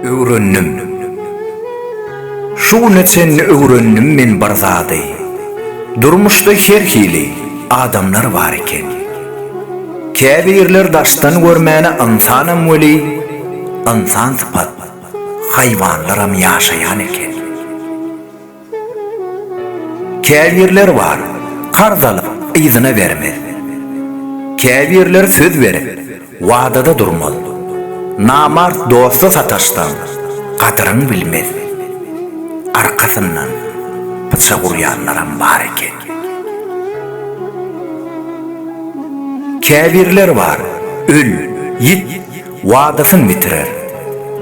Öwrendim. Şu güne çenli öwrendim men bir zady. Durmuşda her hili adamlar bar eken. Käbirler daşdan görmäne ynsanam weli, ynsan sypat haýwanlaram ýaşaýan eken. Käbirleri bar, karz alyp, yzyna bermez. Käbirleri söz berip, wadada durmaz. Namart dosta sataşsaň, gadyryň bilmez. Arkasyndan pyçak urýanlaram bar eken. Käbirleri bar, öl, ýit, Wadasyn bitirer.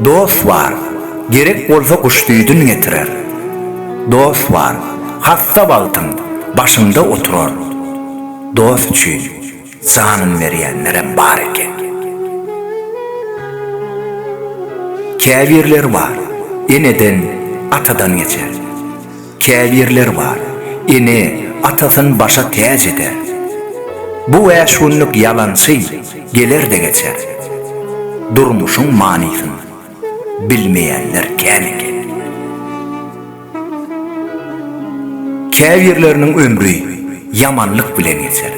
Dost bar, gerek bolsa guş süýdün getirer. Dost bar, hassa wagtyň başyňda oturar. Dost üçin janyn berýänlerem bar eken. Käbirleri bar, eneden, atadan geçer. Käbirleri bar, ene, atasyn başa täç eder. Bu bäş günlük ýalançy geler-de geçer. Durmuşyň manysyn bilmeýänler kän eken. Käbirleriniň ömri ýamanlyk bilen geçer.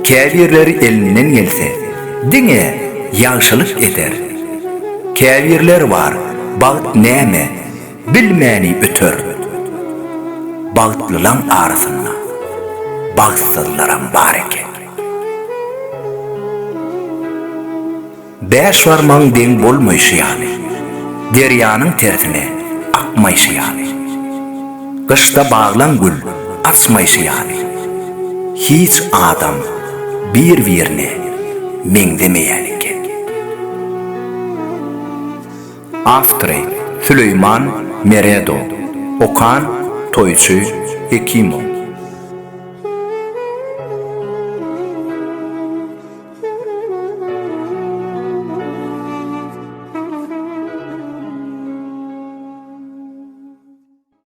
Käbirleri elinden gelse, diňe ýagşylyk eder. Käbirleri bar, bagt näme, Bilmäni öter. Bagtlylaň arasynda bagtsyzlaram bar eken. Bäş barmagyň deň bolmaýşy ýaly, derýanyň tersine akmaýşy ýaly, gyşda baglaň gül açmaýşy ýaly, hiç adam bir-birine meňzemeýän eken. Awtory, Süleýman Meredow. Okan, Toýçy Hekimow.